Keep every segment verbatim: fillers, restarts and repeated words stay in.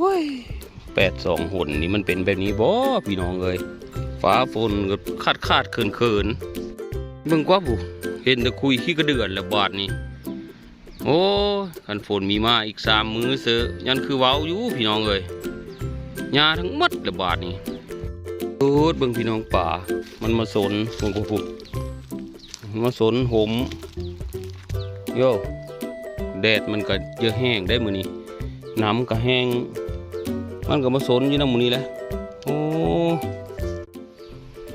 โอ้ย แปดสองหนนี่มันเป็นแบบนี้บ่ พี่น้องเอ้ย ฟ้าฝนก็ขาดขาดเขินเขินๆ เบิ่งกว่าผู้ เห็นแต่คุยขี้กระเดือนแล้วบาดนี้ โอ้ย คันฝนมีมาอีกสามมื้อเซอะ ยันคือเว้าอยู่ พี่น้องเอ้ย หญ้าทั้งหมดแล้วบาดนี้ โอ้ย เบิ่งพี่น้องป่า มันมาสน เบิ่งกว่าผู้ มาสนหม โย่ แดดมันก็เยอะแห้งได้มื้อนี้ น้ำก็แห้ง มันก็มาสนอยู่นะมื้อนี้แหละ โอ้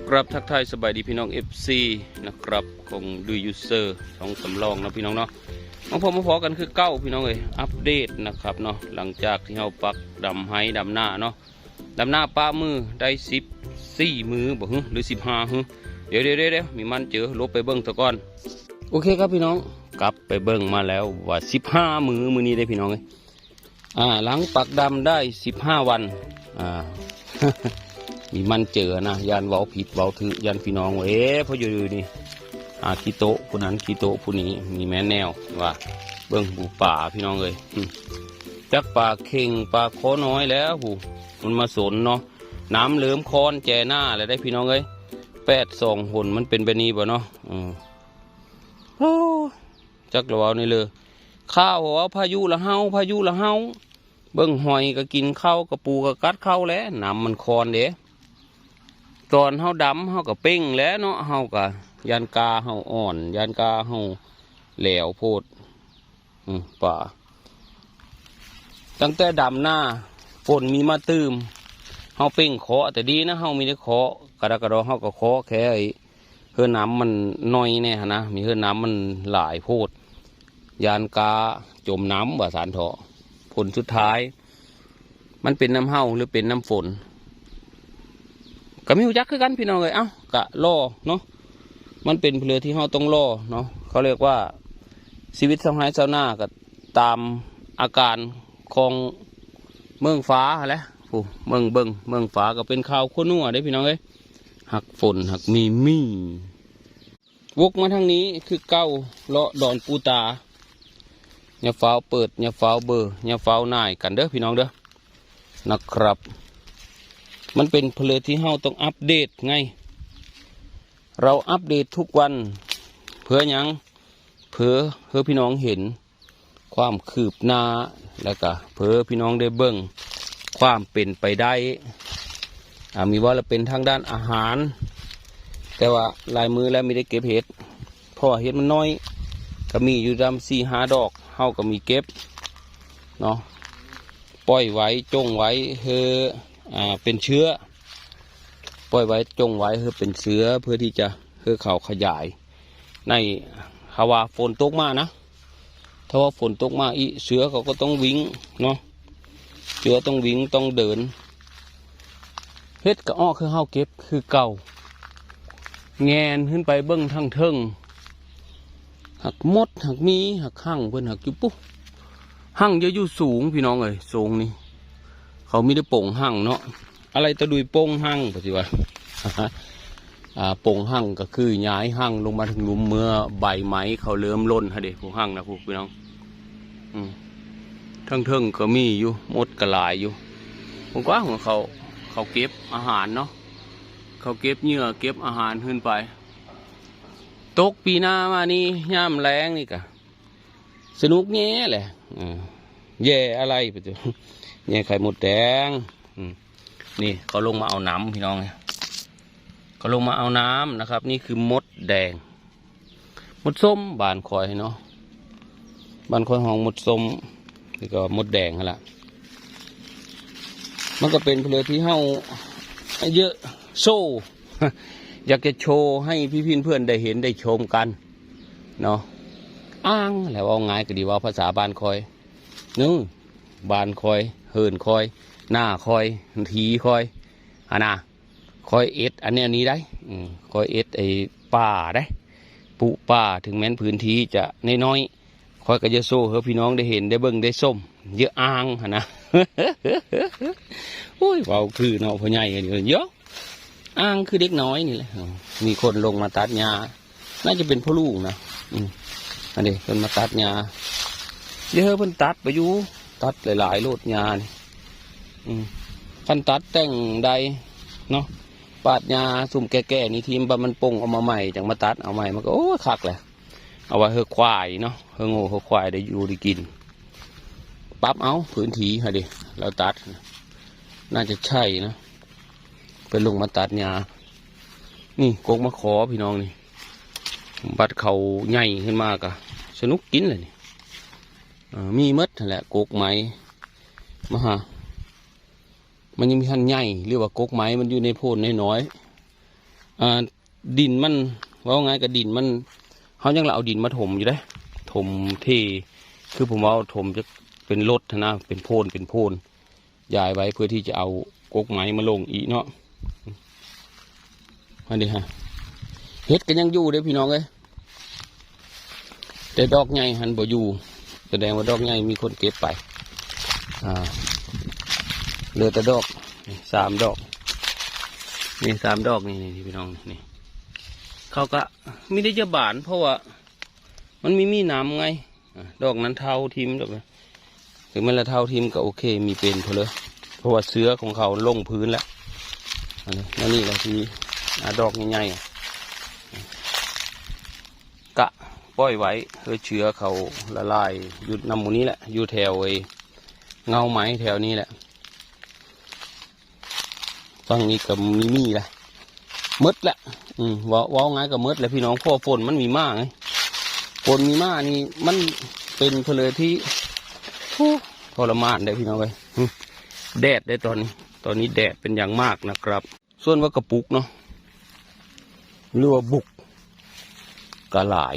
ครับ ทักทายสบายดีพี่น้อง เอฟซี นะครับ ของดุยยูเซอร์ ช่องสำรองนะพี่น้องเนาะ มาพบมาพอกันคือเก่าพี่น้องเอ้ย อัปเดตนะครับเนาะ หลังจากที่เฮาปักดำไฮ่ดำนาเนาะ ดำนาปะมื้อได้สิบสี่มื้อบ่หึ หรือสิบห้าหึ เดี๋ยวเดี๋ยวเดี๋ยวเดี๋ยว มีมันเจอ ลบไปเบิ่งซะก่อน โอเคครับพี่น้อง กลับไปเบิ่งมาแล้วว่าสิบห้ามื้อ มื้อนี้ได้พี่น้องเอ้ย อ่า หลังปักดำได้สิบห้าวัน อ่า มีมันเจอนะ ย่านเว้าผิดเว้าถืก ย่านพี่น้องว่า เอ๊ะ พออยู่ๆ นี่ อ่า ขี้โต๊ะผู้นั้น ขี้โต๊ะผู้นี้ มีแม่นแนวว่า เบิ่งผู้ป่าพี่น้องเอ้ย อืม จักป่าเข่ง ป่าคอน้อยแล้วผู้ มันมาสนเนาะ น้ำเริ่มคอนแจหน้าแล้วได้พี่น้องเอ้ย แปดสองหนมันเป็นแบบนี้บ่เนาะ อืม โอ้ จักละเว้านี่เลย ข่าวว่าพายุละเฮา พายุละเฮา เบิ่งหอยก็กินข้าว กะปูก็กัดข้าวแหละ น้ำมันคอนเด้ ตอนเฮาดำเฮาก็เป่งแหละเนาะ เฮาก็ย่านกาเฮาอ่อน ย่านกาเฮาแหลวโพด อืม ป่า ตั้งแต่ดำนา ฝนมีมาตื่ม เฮาเป่งเคาะ แต่ดีนะ เฮามีแต่เคาะ กะดะกะดอ เฮาก็เคาะแค่ไอ้ เฮือน้ำมันน้อยแน่หั้นนะ มีเฮือน้ำมันหลายโพด ย่านกาจมน้ำว่าซั้นเถาะ ผลสุดท้าย มันเป็นน้ำเฮาหรือเป็นน้ำฝน ก็บ่ฮู้จักคือกันพี่น้องเอ้ย เอ้า กะรอเนาะ มันเป็นเรื่องที่เฮาต้องรอเนาะ เขาเรียกว่าชีวิตชาวไร่ชาวนาก็ตามอาการของเมืองฟ้าหั้นแหละ ผู้ เมืองเบิ่ง เมืองฟ้าก็เป็นข่าวขั้วนัวเด้พี่น้องเอ้ย ฮักฝนฮักมีมี วกมาทางนี้คือเก่า เลาะดอนปูตา อย่าฟ้าวเปิด อย่าฟ้าวเบอร์ อย่าฟ้าวหน่ายกันเด้อพี่น้องเด้อ นะครับ มันเป็นเรื่องที่เฮาต้องอัปเดตไง เราอัปเดตทุกวัน เพื่อหยัง เพื่อ เพื่อพี่น้องเห็นความคืบหน้า แล้วก็เพื่อพี่น้องได้เบิ่งความเป็นไปได้ อ่า มีว่าละเป็นทางด้านอาหาร แต่ว่าหลายมื้อแล้วมีได้เก็บเห็ด เพราะว่าเห็ดมันน้อย ก็มีอยู่ดำสี่ห้าดอก เฮาก็มีเก็บเนาะ ปล่อยไว้ จงไว้ เฮอ อ่า เป็นเชื้อ ปล่อยไว้ จงไว้ เฮอเป็นเชื้อ เพื่อที่จะ เฮอเขาขยาย ใน ถ้าว่าฝนตกมานะ ถ้าว่าฝนตกมาอี เชื้อเขาก็ต้องวิ่งเนาะ เชื้อต้องวิ่ง ต้องเดิน เห็ดก็ออกคือเฮาเก็บคือเก่า แงนขึ้นไปเบิ่งทางเทิง หักมด หักมี หักหั่งเพิ่นหักอยู่ปุ๊ หั่งจะอยู่สูงพี่น้องเอ้ย สูงนี่ เขามีแต่โป่งหั่งเนาะ อะไรตะดุยโป่งหั่ง ปะสิวะ อ่า โป่งหั่งก็คือย้ายหั่งลงมาถึงหลุม เมื่อใบไม้เขาเริ่มหล่นฮะเด้ ผู้หั่งนะผู้พี่น้อง อืม เทิงๆ ก็มีอยู่ มดก็หลายอยู่ ผมว่าของเขา เขาเก็บอาหารเนาะ เขาเก็บเหยื่อ เก็บอาหารขึ้นไป ตกปีหน้ามานี่ ยามแล้งนี่กะ สนุกแย่แหละ เออ แย่อะไรปะจุ แย่ไข่มดแดง อืม นี่เขาลงมาเอาน้ำพี่น้องเนี่ย เขาลงมาเอาน้ำนะครับ นี่คือมดแดง มดส้มบ้านคอยเนาะ บ้านคอยฮ้องมดส้ม นี่ก็มดแดงหั่นละ มันก็เป็นเรื่องที่เฮาเยอะโชว์ อยากจะโชว์ให้พี่ๆเพื่อนได้เห็นได้ชมกันเนาะ อ่างแหละ เว้าง่ายก็ดี เว้าภาษาบ้านคอย เนาะ บ้านคอย เฮือนคอย นาคอย ถีคอย หั้นนะ คอยเอ็ดอันแนวนี้ได้ อืม คอยเอ็ดไอ้ป่าได้ ปลูกป่า ถึงแม้นพื้นที่จะน้อยๆ คอยก็จะโชว์ให้พี่น้องได้เห็น ได้เบิ่ง ได้ชม เยอะอ่างหั้นนะ โอ้ย เว้าคือเนาะ พ่อใหญ่เดี๋ยวเยอะ อ่างคือเด็กน้อยนี่แหละ อืม มีคนลงมาตัดหญ้า น่าจะเป็นพ่อลูกนะ อืม อันนี้เพิ่นมาตัดหญ้า เดี๋ยวเพิ่นตัดไปอยู่ ตัดหลายๆโลดหญ้านี่ อืม คันตัดแต่งได้เนาะ ปาดหญ้าซุมแก่ๆนี่ทิ่มไป มันป่งออกมาใหม่ จั่งมาตัดเอาใหม่ มันก็ โอ้ย คักแหละ เอาไว้เฮือควายเนาะ เฮืองัวเฮือควายได้อยู่ได้กิน ปรับเอาพื้นที่หั่นเด้ แล้วตัด น่าจะใช่นะ เพิ่นลงมาตัดหญ้า นี่กกมะขอพี่น้องนี่ บัดเขาใหญ่ขึ้นมาก็สนุกกินเลยนี่ เอ่อ มีหมดนั่นแหละ กกไม้ มาหา มันยังมีหั่นใหญ่ หรือว่ากกไม้มันอยู่ในโพนน้อยๆ อ่า ดินมัน เว้าง่ายกับดินมัน เฮายังละเอาดินมาถมอยู่เด้ ถมเท คือผมว่าถมจะเป็นรถนะ เป็นโพน เป็นโพน ย้ายไว้เพื่อที่จะเอากกไม้มาลงอีกเนาะ อันนี้ฮะ เห็ดก็ยังอยู่เด้อพี่น้องเอ้ย แต่ดอกใหญ่หั่นบ่อยู่ แสดงว่าดอกใหญ่มีคนเก็บไป อ่า เหลือแต่ดอก นี่สามดอก นี่สามดอก นี่ นี่ พี่น้อง นี่ เขาก็มีได้จะบาน เพราะว่า มันมี มีน้ำไง อ่ะ ดอกนั้นเท่าทิ่มดอกนะ ถึงแม้ละเท่าทิ่มก็โอเค มีเป็นพอเลย เพราะว่าเชื้อของเขาลงพื้นแล้ว อันนี้ อันนี้เราที่ อ่ะ ดอกใหญ่ๆ อ่ะ กะปล่อยไว้ เพื่อเชื้อเขาละลาย อยู่นำหมู่นี้แหละ อยู่แถวไอ้เงาไม้แถวนี้แหละ ฝั่งนี้ก็มี มีละ หมดละ อืม เว้า เว้าง่ายก็หมดละพี่น้อง เพราะฝนมันมีมาไง ฝนมีมานี่ มันเป็นเพนเลยที่ โอ้ ทรมานได้พี่น้องเอ้ย อืม แดดได้ตอนนี้ ตอนนี้แดดเป็นอย่างมากนะครับ ส่วนว่ากระปุกเนาะ หรือว่าบุก ก็หลาย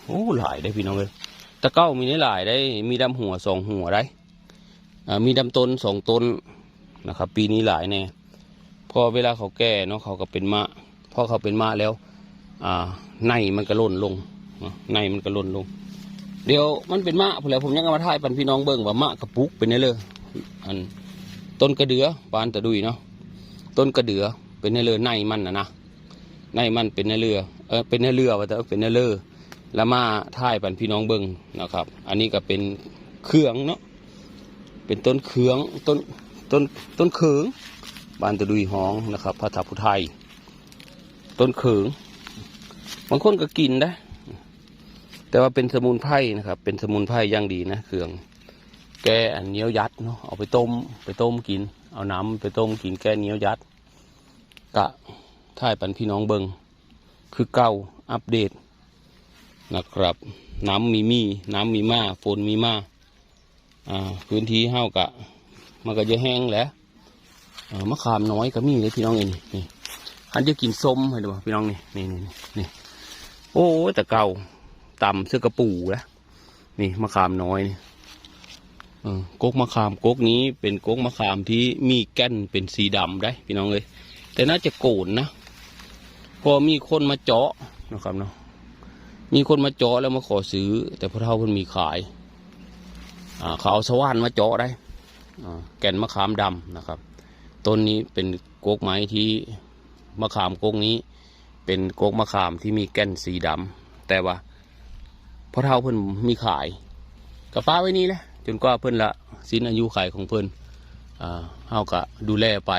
โอ้ หลายได้พี่น้องเอ้ย แต่เก่ามีได้หลายได้ มีดำหัวสองหัวได้ อ่า มีดำต้นสองต้นนะครับ ปีนี้หลายแน่ เพราะเวลาเขาแก่เนาะ เขาก็เป็นมะ พอเขาเป็นมะแล้ว อ่า ในมันก็หล่นลงเนาะ ในมันก็หล่นลง เดี๋ยวมันเป็นมะพู้นแหละ ผมยังเอามาถ่ายปันพี่น้องเบิ่งว่ามะกระปุกเป็นแนวเลย อัน ต้นกระเดื่อ บ้านตะดุยเนาะ ต้นกระเดื่อเป็นแนวเลย ในมันน่ะนะ ในมันเป็นแนวเรือ เออ เป็นแนวเรือ ว่าแต่เป็นแนวเลอ แล้วมาถ่ายปันพี่น้องเบิ่งนะครับ อันนี้ก็เป็นเขืองเนาะ เป็นต้นเขือง ต้น ต้น ต้นเขือง บ้านตะดุยฮ้องนะครับ ภาษาผู้ไทย ต้นเขือง บางคนก็กินได้ แต่ว่าเป็นสมุนไพรนะครับ เป็นสมุนไพรอย่างดีนะ เขือง แก้อันเหนียวยัดเนาะ เอาไปต้ม ไปต้มกิน เอาน้ำไปต้มกิน แก้เหนียวยัด กะถ่ายปันพี่น้องเบิ่ง คือเก่า อัปเดตนะครับ น้ำมี มี น้ำมีมา ฝนมีมา อ่า พื้นที่เฮากะ มันก็จะแห้งแหละ เออ มะขามน้อยก็มีเลยพี่น้องเอ้ย นี่ นี่ คันจะกินส้มให้ดูพี่น้อง นี่ นี่ นี่ นี่ โอ้ย แต่เก่า ตำเสื้อกระปูแล้ว นี่ มะขามน้อยนี่ เออ กกมะขามกกนี้เป็นกกมะขามที่มีแก่นเป็นสีดำได้พี่น้องเอ้ย แต่น่าจะโกนนะ เพอมีคนมาเจาะนะครับเนาะ มีคนมาเจาะแล้วมาขอซื้อ แต่พ่อเฒ่าเพิ่นมีขาย อ่า เขาเอาสว่านมาเจาะได้ อ่า แก่นมะขามดำนะครับ ต้นนี้เป็นกกไม้ที่ มะขามกกนี้ เป็นกกมะขามที่มีแก่นสีดำ แต่ว่าพ่อเฒ่าเพิ่นมีขาย ก็ปะไว้นี่แหละ จนกว่าเพิ่นละสิ้นอายุขัยของเพิ่น อ่า เฮาก็ดูแลไป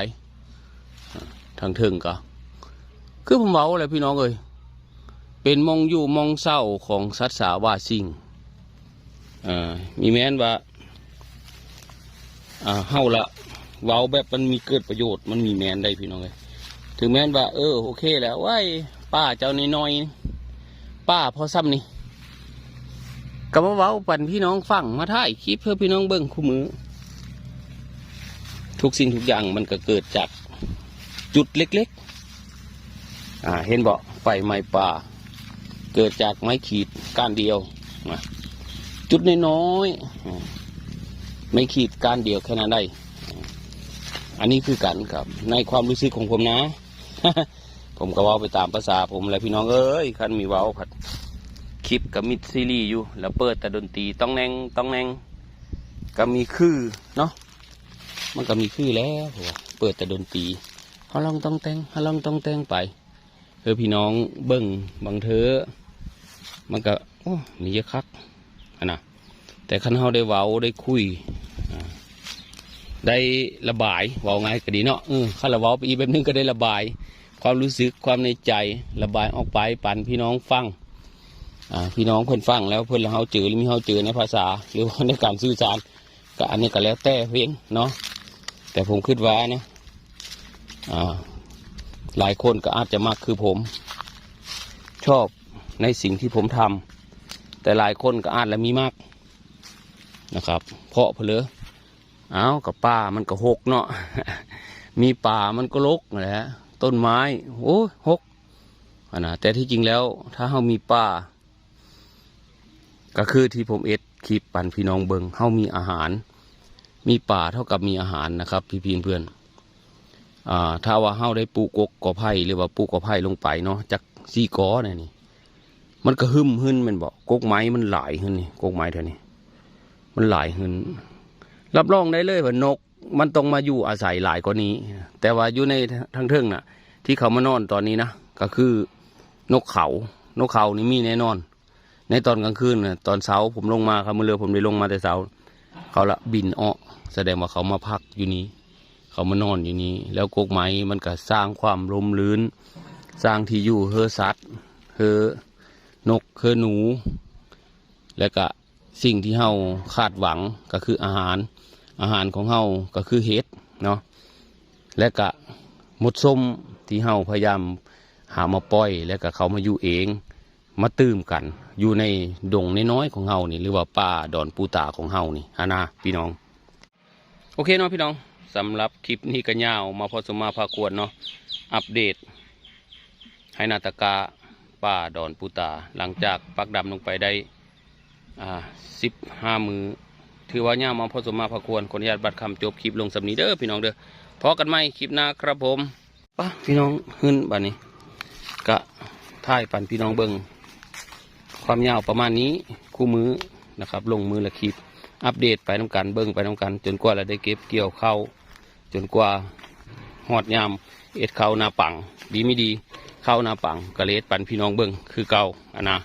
อ่า ทางเทิงก็ คือผมเว้าแหละพี่น้องเอ้ย เป็นหม่องอยู่หม่องเซาของสัตว์สาว่าสิ่ง อ่า มีแม้นว่า อ่า เฮาละเว้าแบบมันมีเกิดประโยชน์ มันมีแม้นได้พี่น้องเอ้ย ถึงแม้นว่า เออ โอเคแล้ว ว้าย ป้าเจ้าน้อยๆ ป้าพอส่ำนี่ ก็มาเว้าปันพี่น้องฟัง มาถ่ายคลิปเพื่อพี่น้องเบิ่งคู่มือ ทุกสิ่งทุกอย่างมันก็เกิดจากจุดเล็กๆ อ่า เห็นบ่ ไฟไหม้ป่า เกิดจากไม้ขีดก้านเดียวนะ จุดน้อยๆ อ่า ไม้ขีดก้านเดียวแค่นั้นได้ อ่า อันนี้คือกันครับ ในความรู้สึกของผมนะ ผมก็เว้าไปตามภาษาผมแหละพี่น้องเอ้ย คันมีเว้าผัด คลิปก็มิดซีรีส์อยู่ แล้วเปิดแต่ดนตรี ต้องแนง ต้องแนง ก็มีคือเนาะ มันก็มีคือแล้ว เปิดแต่ดนตรี ฮาลองต้องแตง ฮาลองต้องแตงไป เออ พี่น้องเบิ่งบางเทื่อ มันก็ โอ้ มีเยอะคัก หั้นนะ แต่คันเฮาได้เว้าได้คุย อ่า ได้ระบาย เว้าง่ายก็ดีเนาะ เออ คันละเว้าไปอีกแบบนึงก็ได้ระบาย ความรู้สึก ความในใจ ระบายออกไปปันพี่น้องฟัง อ่า พี่น้องเพิ่นฟังแล้วเพิ่นละเฮาเจอ หรือมีเฮาเจอในภาษา หรือว่าในการสื่อสาร ก็อันนี้ก็แล้วแต่เพิ่นเนาะ แต่ผมคิดว่านะ อ่า หลายคนก็อาจจะมักคือผม ชอบในสิ่งที่ผมทำ แต่หลายคนก็อาจละมีมักนะครับ เพราะเผลอ อ้าว ก็ป่ามันก็ฮกเนาะ มีป่ามันก็รกนั่นแหละ ต้นไม้ โอ้ย ฮก อันนะ แต่ที่จริงแล้ว ถ้าเฮามีป่า ก็คือที่ผมเฮ็ดคลิปปันพี่น้องเบิ่ง เฮามีอาหาร มีป่าเท่ากับมีอาหารนะครับ พี่ๆเพื่อนๆ อ่า ถ้าว่าเฮาได้ปลูกกกกอไผ่ หรือว่าปลูกกอไผ่ลงไปเนาะ จักสี่กอเนี่ยนี่ มันก็หึมหึนแม่นบ่ กกไม้มันหลายหึนนี่ กกไม้แถวนี้ มันหลายหึน รับรองได้เลยว่านกมันต้องมาอยู่อาศัยหลายกว่านี้ แต่ว่าอยู่ในทางเทิงน่ะ ที่เขามานอนตอนนี้นะ ก็คือนกเขา นกเขานี่มีแน่นอน ในตอนกลางคืนน่ะ ตอนเช้าผมลงมาครับ มื้อเลือผมได้ลงมาแต่เช้า เขาละบินออก แสดงว่าเขามาพักอยู่นี่ เขามานอนอยู่นี่ แล้วกกไม้มันก็สร้างความร่มรื่น สร้างที่อยู่เฮือสัตว์ เฮือนก เฮือหนู และก็สิ่งที่เฮาคาดหวังก็คืออาหาร อาหารของเฮาก็คือเห็ดเนาะ และก็มดส้มที่เฮาพยายามหามาปล่อย และก็เขามาอยู่เอง มาตื่มกัน อยู่ในดงน้อยๆของเฮานี่ หรือว่าป่าดอนปูตาของเฮานี่ หั้นนะพี่น้อง โอเคเนาะพี่น้อง สำหรับคลิปนี้ก็ยาวมาพอสมมาพาควรเนาะ อัปเดต ไหหน้าตะกร้า ป่าดอนปูตา หลังจากปักดำลงไปได้ อ่า สิบห้ามื้อ ถือว่ายาวมาพอสมมาพาควร ขออนุญาตบัดคำ จบคลิปลงส่ำนี้เด้อพี่น้องเด้อ พ้อกันใหม่คลิปหน้าครับผม ปะพี่น้อง หึนบัดนี้ ก็ถ่ายปันพี่น้องเบิ่ง ความยาวประมาณนี้ คู่มื้อนะครับ ลงมื้อละคลิป อัปเดตไปนำกัน เบิ่งไปนำกัน จนกว่าละได้เก็บเกี่ยวข้าว จนกว่าฮอดยามเอ็ดข้าวนาปัง ดีไม่ดี ข้าวนาปัง ก็เลยเอ็ดปันพี่น้องเบิ่งคือเก่า อันนะ